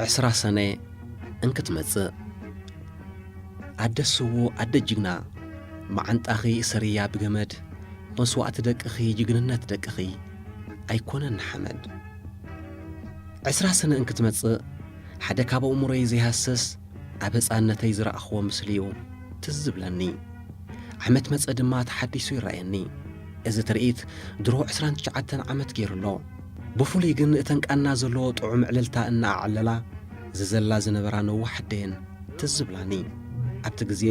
ዕስራ ሰነ እንክትመጽእ። ኣደ ስዉእ፣ ኣደ ጅግና፣ መዓንጣኺ እሰርያ ብገመድ፣ መስዋእቲ ደቅኺ፣ ጅግንነት ደቅኺ ኣይኮነን ንሓመድ። ዕስራ ሰነ እንክትመጽእ፣ ሓደ ካብ ኣእምሮይ ዘይሃስስ፣ ኣብ ህጻንነተይ ዝረኣኽዎ ምስሊ'ዩ ትዝ ዝብለኒ። ዓመት መጸ ድማ ተሓዲሱ ይረኣየኒ። እዚ ትርኢት ድሮ ዕስራን ትሽዓተን ዓመት ገይሩ ኣሎ። ብፍሉይ ግን እተን ቃና ዘለዎ ጥዑም ዕልልታ እናኣዕለላ ዝዘላ ዝነበራ ነዋሕ ኣደየን ትዝ ዝብላኒ። ኣብቲ ግዜ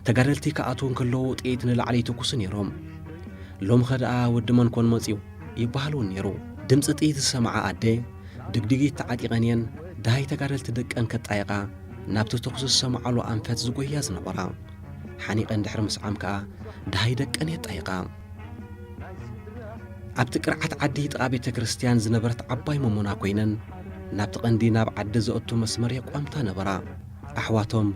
ተጋደልቲ ክኣትዉ እንከለዉ ጥይት ንላዕሊ ይትኩሱ ነይሮም። ሎምኸ ደኣ ወዲ መን ኮን መጺኡ ይበሃል እውን ነይሩ። ድምጺ ጥይት ዝሰምዓ ኣደ ድግድጊት ተዓጢቐን እየን ደሃይ ተጋደልቲ ደቀን ከጣይቓ ናብቲ ተኹሲ ዝሰምዓሉ ኣንፈት ዝጎያ ዝነበራ። ሓኒቐን ድሕሪ ምስዓም ከኣ ደሃይ ደቀን የጣይቓ። ኣብቲ ቅርዓት ዓዲ ጥቓ ቤተ ክርስቲያን ዝነበረት ዓባይ መሞና ኮይነን ናብቲ ቀንዲ ናብ ዓዲ ዘእቱ መስመር የቋምታ ነበራ። ኣሕዋቶም፣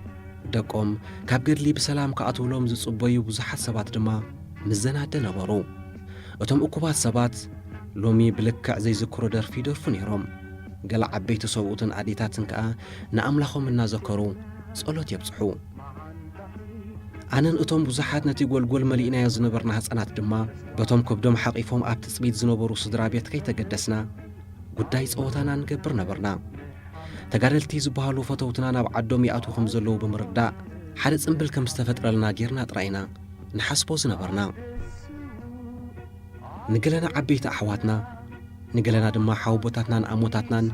ደቆም ካብ ገድሊ ብሰላም ክኣትውሎም ዝጽበዩ ብዙሓት ሰባት ድማ ምዘን ኣደ ነበሩ። እቶም እኩባት ሰባት ሎሚ ብልክዕ ዘይዝክሮ ደርፊ ይደርፉ ነይሮም። ገለ ዓበይቲ ሰብኡትን ኣዴታትን ከኣ ንኣምላኾም እናዘከሩ ጸሎት የብጽሑ። ኣነን እቶም ብዙሓት ነቲ ጎልጎል መሊእናዮ ዝነበርና ህጻናት ድማ በቶም ከብዶም ሓቒፎም ኣብ ትጽቢት ዝነበሩ ስድራ ቤት ከይተገደስና ጉዳይ ጸወታና ንገብር ነበርና። ተጋደልቲ ዝበሃሉ ፈተውትና ናብ ዓዶም ይኣትዉ ከም ዘለዉ ብምርዳእ ሓደ ጽምብል ከም ዝተፈጥረልና ጌርና ጥራይ ኢና ንሓስቦ ዝነበርና። ንገለና ዓበይቲ ኣሕዋትና፣ ንገለና ድማ ሓወቦታትናን ኣሞታትናን፣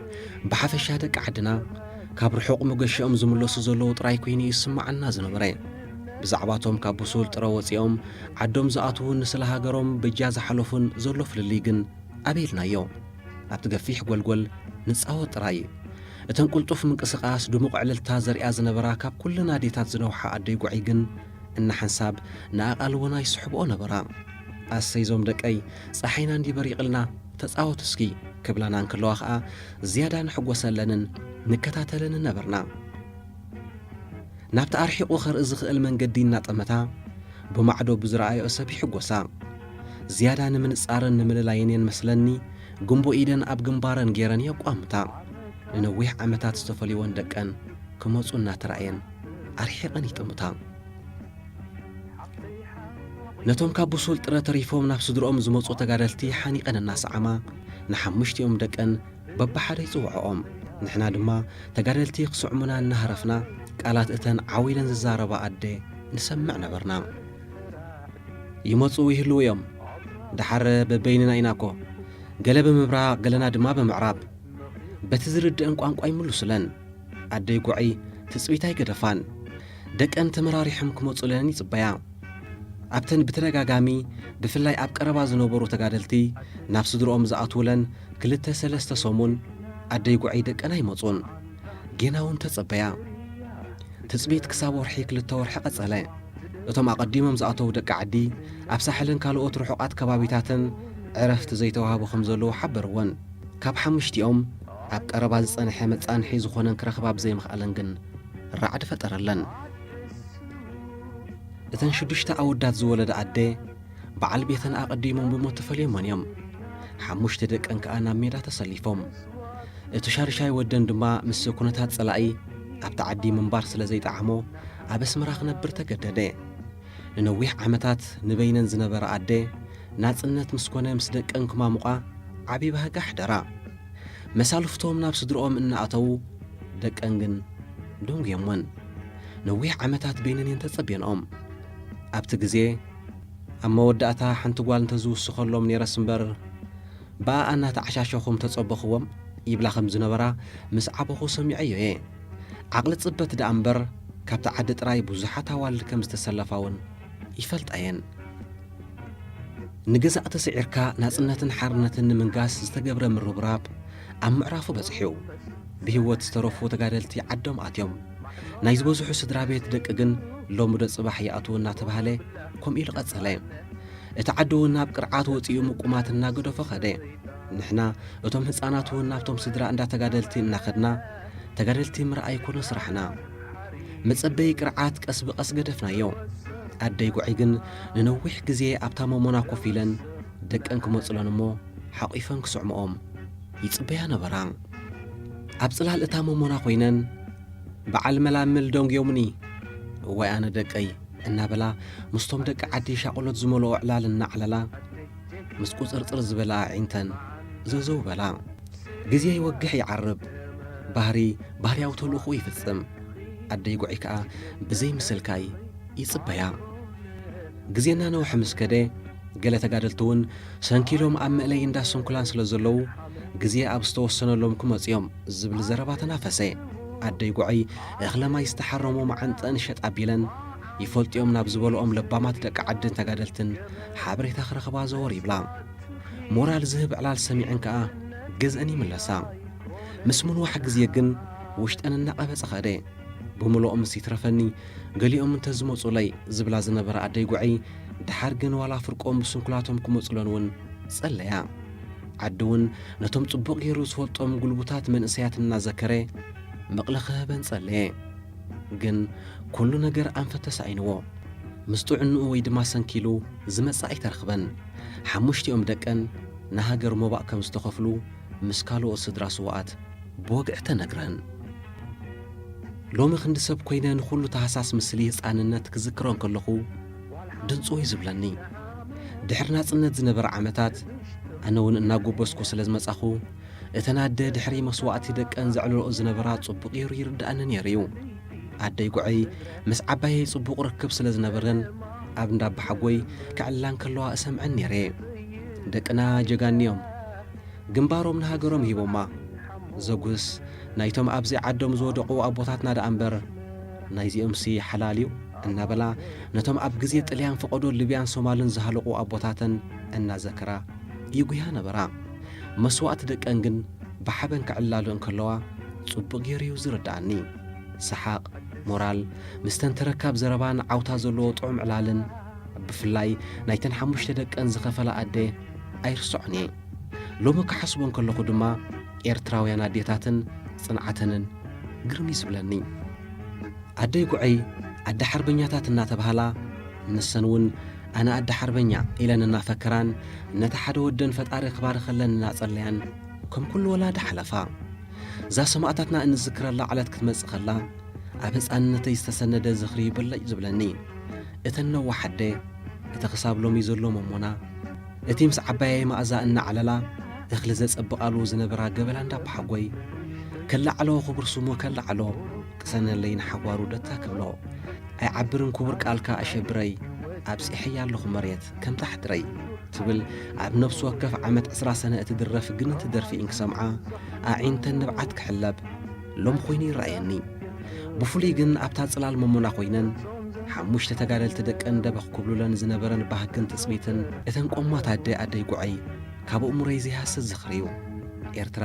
ብሓፈሻ ደቂ ዓድና፣ ካብ ርሑቕ መገሽኦም ዝምለሱ ዘለዉ ጥራይ ኮይኑ ይስምዓና ዝነበረ። ብዛዕባቶም ካብ ብሱል ጥረ ወጺኦም ዓዶም ዝኣትዉን ንስለ ሃገሮም በጃ ዝሓለፉን ዘሎ ፍልልይ ግን ኣበይ ኢልናዮ? ኣብቲ ገፊሕ ጎልጎል ንጻወት ጥራይ። እተን ቅልጡፍ ምንቅስቓስ፣ ድሙቕ ዕልልታ ዘርእያ ዝነበራ ካብ ኩለን ኣዴታት ዝነውሓ ኣደይ ጉዐይ ግን እናሓንሳብ ንኣቓልቦና ይስሕብኦ ነበራ። ኣሰይ ዞም ደቀይ፣ ጸሓይና እንዲ በሪቕልና፣ ተጻወቱ እስኪ ክብላና እንከለዋ ኸኣ ዝያዳ ንሕጎሰለንን ንከታተለንን ነበርና። ናብቲ ኣርሒቑ ኸርኢ ዝኽእል መንገዲ እናጠመታ፣ ብማዕዶ ብዝረኣዮ ሰብ ይሕጎሳ። ዝያዳ ንምንጻርን ንምልላይን እየን መስለኒ፣ ግንቦ ኢደን ኣብ ግንባረን ገይረን የቋምታ። ንነዊሕ ዓመታት ዝተፈልይወን ደቀን ክመጹ እናተራእየን ኣርሒቐን ይጥምታ። ነቶም ካብ ብሱል ጥረ ተሪፎም ናብ ስድርኦም ዝመጹ ተጋደልቲ ሓኒቐን እናሰዓማ፣ ንሓሙሽቲኦም ደቀን በብሓደ ይጽውዕኦም። ንሕና ድማ ተጋደልቲ ክስዕሙና እናሃረፍና፣ ቃላት እተን ዓው ኢለን ዝዛረባ ኣደ ንሰምዕ ነበርና። ይመጹ ይህልዉ እዮም። ደሓር በበይንና ኢና እኮ። ገለ ብምብራቕ፣ ገለና ድማ ብምዕራብ። በቲ ዝርድአን ቋንቋ ይምልሱለን። ኣደይ ጉዐይ ትጽቢት ኣይገደፋን። ደቀን ተመራሪሖም ክመጹለን ይጽበያ። ኣብተን ብተደጋጋሚ፣ ብፍላይ ኣብ ቀረባ ዝነበሩ ተጋደልቲ፣ ናብ ስድርኦም ዝኣትዉለን ክልተ ሰለስተ ሰሙን ኣደይ ጉዐይ ደቀን ኣይመጹን። ጌና እውን ተጸበያ። ትጽቢት ክሳብ ወርሒ ክልተ ወርሒ ቀጸለ። እቶም ኣቐዲሞም ዝኣተዉ ደቂ ዓዲ፣ ኣብ ሳሕልን ካልኦት ርሑቓት ከባቢታትን ዕረፍቲ ዘይተዋህቦ ከም ዘለዉ ሓበርወን። ካብ ሓሙሽቲኦም ኣብ ቀረባ ዝጸንሐ መጻንሒ ዝኾነን ክረኽባ ብዘይምኽኣለን ግን ራዕዲ ፈጠረለን። እተን ሽዱሽተ ኣወዳት ዝወለዳ ኣደ፣ በዓል ቤተን ኣቐዲሞም ብሞት ተፈልዮመን እዮም። ሓሙሽተ ደቀን ከኣ ናብ ሜዳ ተሰሊፎም። እቲ ሻድሻይ ወደን ድማ ምስ ኩነታት ጸላኢ ኣብቲ ዓዲ ምንባር ስለ ዘይጠዓሞ ኣብ ኣስመራ ክነብር ተገደደ። ንነዊሕ ዓመታት ንበይነን ዝነበራ ኣደ ናጽነት ምስ ኮነ ምስ ደቀን ክማሙቓ ዓቢ ባህጊ ኣሕደራ። መሳልፍቶም ናብ ስድርኦም እናኣተዉ ደቀን ግን ደንጉዮምወን። ነዊሕ ዓመታት በይነን እየን ተጸብየንኦም። ኣብቲ ግዜ ኣብ መወዳእታ ሓንቲ ጓል እንተዝውስኸሎም ነይረስ እምበር፣ ብኣኣ እናተዓሻሸኹ ምተጸበኽዎም ይብላ ከም ዝነበራ ምስ ዓበኹ ሰሚዐዮ እየ። ዓቕሊ ጽበት ደኣ እምበር፣ ካብቲ ዓዲ ጥራይ ብዙሓት ኣዋልድ ከም ዝተሰለፋ እውን ይፈልጣ እየን። ንገዛእ ተስዒርካ ናጽነትን ሓርነትን ንምንጋስ ዝተገብረ ምርብራብ ኣብ ምዕራፉ በጺሑ። ብህይወት ዝተረፉ ተጋደልቲ ዓዶም ኣትዮም። ናይ ዝበዝሑ ስድራ ቤት ደቂ ግን ሎሚ ዶ ጽባሕ ይኣትዉ እናተባህለ ከምኡ ኢሉ ቀጸለ። እቲ ዓዲ እውን ናብ ቅርዓት ወጺኡ ምቁማት እናገደፎ ኸደ። ንሕና እቶም ህጻናት እውን ናብቶም ስድራ እንዳ ተጋደልቲ እናኸድና፣ ተጋደልቲ ምርኣይ ኮነ ስራሕና። መጸበዪ ቅርዓት ቀስ ብቐስ ገደፍናዮ። ኣደይ ጉዐይ ግን ንነዊሕ ግዜ ኣብታ መሞና ኮፍ ኢለን ደቀን ክመጽለን እሞ ሓቒፈን ክስዕምኦም ይጽበያ ነበራ። ኣብ ጽላል እታ መሞና ኮይነን፣ "በዓል መላምል ደንጉዮምኒ፣ እዋይ ኣነ ደቀይ" እናበላ፣ ምስቶም ደቂ ዓዲ ሻቕሎት ዝመልኦ ዕላል እናዕለላ፣ ምስ ቁጽርጽር ዝበላ ኣዒንተን ዘዘው በላ። ግዜ ይወግሕ ይዓርብ፣ ባህሪ ባህርያዊ ተልእኾኡ ይፍጽም። ኣደይ ጉዐይ ከኣ ብዘይ ምስልካይ ይጽበያ። ግዜ እናነውሐ ምስ ከደ፣ ገለ ተጋደልቲ እውን ሰንኪሎም ኣብ መእለይ እንዳ ስንኩላን ስለ ዘለዉ፣ ግዜ ኣብ ዝተወሰነሎም ክመጹ እዮም ዝብል ዘረባ ተናፈሰ። ኣደይ ጉዐይ እኽለ ማይ ዝተሓረሞ መዓንጠአን ሸጥ ኣቢለን፣ ይፈልጥዮም ናብ ዝበልኦም ለባማት ደቂ ዓድን ተጋደልትን ሓበሬታ ክረኽባ ዘወር ይብላ። ሞራል ዝህብ ዕላል ሰሚዐን ከኣ ገዝአን ይምለሳ። ምስ ምንዋሕ ግዜ ግን ውሽጠን እናቐበጸ ኸደ። ብምልኦም ምስ ይትረፈኒ፣ ገሊኦም እንተዝመጹለይ ዝብላ ዝነበራ ኣደይ ጉዐይ፣ ደሓር ግን ዋላ ፍርቆም ብስንኩላቶም ክመጹለን እውን ጸለያ። ዓዲ እውን ነቶም ጽቡቕ ገይሩ ዝፈልጦም ጉልቡታት መንእሰያት እናዘከረ፣ ምቕሊ ክህበን ጸለየ። ግን ኩሉ ነገር ኣንፈት ተሳኢንዎ። ምስ ጥዕንኡ ወይ ድማ ሰንኪሉ ዝመጽእ ኣይተረኽበን። ሓሙሽቲኦም ደቀን ንሃገር ሞባእ ከም ዝተኸፍሉ ምስ ካልኦት ስድራ ስውኣት ብወግዒ ተነግረን። ሎሚ ክንዲ ሰብ ኮይነ ንኹሉ ታህሳስ ምስሊ ህጻንነት ክዝክሮ እንከለኹ ድንጽው እዩ ዝብለኒ። ድሕሪ ናጽነት ዝነበረ ዓመታት ኣነ እውን እናጎበዝኩ ስለ ዝመጻኹ፣ እተን ኣደ ድሕሪ መስዋእቲ ደቀን ዘዕልልኦ ዝነበራ ጽቡቕ ገይሩ ይርድኣኒ ነይሩ እዩ። ኣደይ ጉዐይ ምስ ዓባየይ ጽቡቕ ርክብ ስለ ዝነበረን ኣብ እንዳ ኣባሓጎይ ክዕልላ እንከለዋ እሰምዐን ነይረ። ደቅና ጀጋኒ እዮም። ግንባሮም ንሃገሮም ሂቦማ። ዘጉስ ናይቶም ኣብዚ ዓዶም ዝወደቑ ኣቦታትና ደኣ እምበር፣ ናይዚኦምሲ ሓላል እዩ እናበላ፣ ነቶም ኣብ ግዜ ጥልያን ፈቐዶ ሊብያን ሶማልን ዝሃለቑ ኣቦታተን እናዘከራ ይጉያ ነበራ። መስዋእቲ ደቀን ግን ብሓበን ክዕላሉ እንከለዋ ጽቡቕ ገይሩ እዩ ዝርድኣኒ። ሰሓቕ፣ ሞራል፣ ምስተን ተረካብ ዘረባን ዓውታ ዘለዎ ጥዑም ዕላልን፣ ብፍላይ ናይተን ሓሙሽተ ደቀን ዝኸፈላ ኣደ ኣይርስዖን እየ። ሎሚ ክሓስቦ እንከለኹ ድማ ኤርትራውያን ኣዴታትን ጽንዓተንን ግርም እዩ ዝብለኒ። ኣደይ ጉዐይ ኣደ ሓርበኛታት እናተባህላ፣ ንሰን እውን ኣነ ኣደ ሓርበኛ ኢለን እናፈከራን፣ ነቲ ሓደ ወደን ፈጣሪ ክባርኸለን እናጸለያን፣ ከም ኩሉ ወላዲ ሓለፋ። እዛ ሰማእታትና እንዝክረላ ዕለት ክትመጽእ ከላ፣ ኣብ ህጻንነተይ ዝተሰነደ ዝኽሪ ይበለጭ ዝብለኒ። እተን ነዋሕ ኣደ፣ እቲ ክሳብ ሎሚ ዘሎ መሞና፣ እቲ ምስ ዓባየይ መኣዛ እናዓለላ እኽሊ ዘጸብቓሉ ዝነበራ ገበላ እንዳ ኣባሓጎይ፣ ከላዕሎ ክቡር ስሙ ከላዕሎ፣ ቅሰነለይ ንሓዋሩ ደታ ክብሎ፣ ኣይዓብርን ክቡር ቃልካ ኣሸብረይ፣ ኣብጺሐያ ኣለኹ መሬት ከም ታሕድረይ ትብል ኣብ ነፍሲ ወከፍ ዓመት ዕስራ ሰነ እትድረፍ ግንንቲ ደርፊ እንክሰምዓ ኣዒንተን ንብዓት ክሕለብ ሎም ኮይኑ ይረኣየኒ። ብፍሉይ ግን ኣብታ ጽላል መሞና ኮይነን ሓሙሽተ ተጋደልቲ ደቀን ደበኽ ክብሉለን ዝነበረን ባህግን ትጽቢትን እተን ቆማት ኣደ ኣደይ ጉዐይ ካብ ኣእምሮይ ዘይሃስስ ዝኽሪ እዩ። ኤርትራ